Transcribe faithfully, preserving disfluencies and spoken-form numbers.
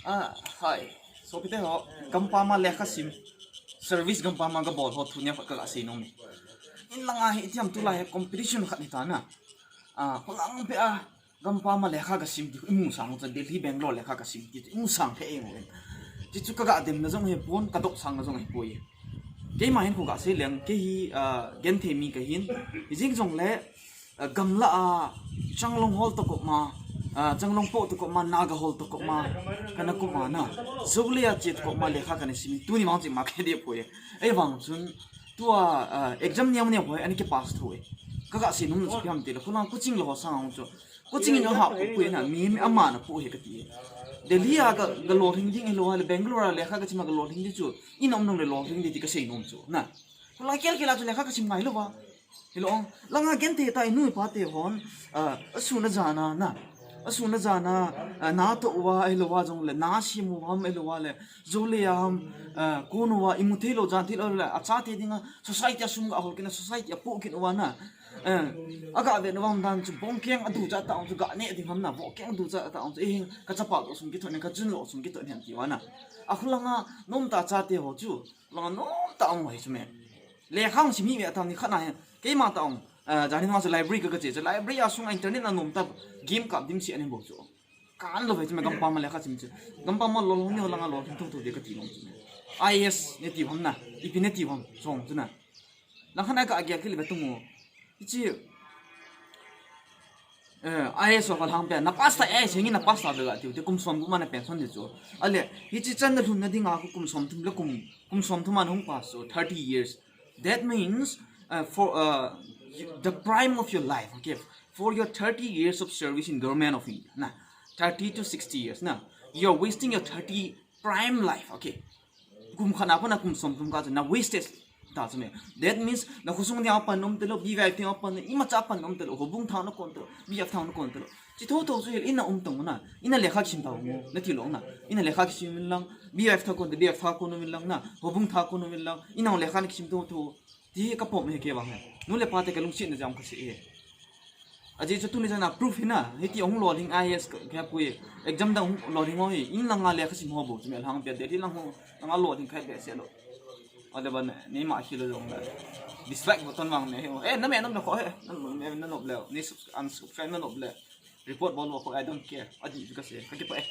Ah, hi. Sopite ho, gampam a lekha sim. Service gampam a kabol ho thu nia khat kaga sei nom e. In langa hi itiam tulai hi competition khat hita na. Ah, khulang peh a gampam a lekha kasim ti imu sang chu, Delhi, Bangalore lekha kasim ti imu sang peh e ngu. Ti chu kaga demna jong hipon, kadoh sangna jong hipoi. Keima hin khuga sei leng, kei hi, ah, genthei mi kahin. Hijeng jongle, ah, gamla a, Changlong hol toh koma, ah, Changlong po toh koma, Naga hol toh koma, kana koma na. Jole a che toh koma lekha kana sim. Tuni mang che ma kei deh poi. Ahivang chun, tua, ah, exam niam niam poi, ani kipass thou e. Kaga sei nom chu ipi ham tile, khulang coaching lou ho sang chu. Coaching in ahah poi na, mi, mi ama na poi kati. Delhi a ka, kalolhing ding hilou le, Bangalore a lekha kasim a kalolhing ding chu, in a um nom le lolhing ding ti kasei nom chu, na. Khulang kel kel a chu lekha kasim ngai lou va. Hilou, langa genthei tah inu ipa te hon, ah, asun ajan a, na. Asun ajan a, ah, na toh uva, hilou va jongle, na sim u ham, hilou va le, jole a ham, ah, kon uva, imu thei lou, jan thei lou le, achate dinga, society a sum ga hol kit na, society a po kit uva na. Eh, aga ve na vang dan chu, bongkeng adu cha ta ong chu, ga ne ding ham na, bongkeng adu cha ta ong chu, eh, kachapa lou sum kithon, kachun lou sum kithon hen ti uva na. Akhulanga, nom tah chate ho chu, langa nom tah ong hi chu me. Lekha sim hi ve tah ni khat na hi. Keima tah ong, eh, jani ma chu library ka, kache chu. Library a sunga internet a nom tah game kap dim si ani bou chu. Kan lou ve chu me gampam a lekha sim chu. Gampam a lolhing ni ho langa lolhing thou thou ding kati nom chu me. I A S nati ham na. Ipi nati ham song chu na. Lang khat a ka agel kit le ve tung o. Hiche, eh, I A S ho kha lhang peh, na pass tah, I A S hing in na pass tah ve ga tiu te, kum som kum a na pension ding chu. Ale, hiche chan na lhun na dinga kum som thum le kum, kum som thum a na hung pass chu, thirty years. That means, uh, for, uh, you, the prime of your life, okay, for your thirty years of service in Government of India, na, thirty to sixty years, na, you are wasting your thirty prime life, okay. Kum khat na pat na kum som thum kah chu na wastage ta chu me. That means na khosung dia pan nom talou, B Y F dia pan, imacha pan nom talou, houbung tha na kon talou, B Y F tha na kon talou. Chi thou thou chu hil in na um tong na, in na lekha kisim tau mo, nati lou na. In na lekha kisim in lang, B Y F tha kon, B Y F tha kon um in lang na, houbung tha kon um in lang, in na lekha na kisim thou thou. Ti hi ka pom e kei vang hi. Nu le pa te ka lungset na jam ka sei e. Ajeh chu tuni chan a proof hi na, hiti hung lolhing I A S ka, ka pui. Exam dang hung lolhing ho hi, in langa lekha sim ho bou chu me lhang peh, Delhi lang ho, langa lolhing khat behseh lou. Ale ban ne, neima hi lou jong le. Dislike button vang ne hi. Eh, na me nom le kho he. Na me na nom le. Ni subs-, unsubscribe na nom le. Report bol lo kho, I don't care. Adi ju ka sei. Ka kipah e.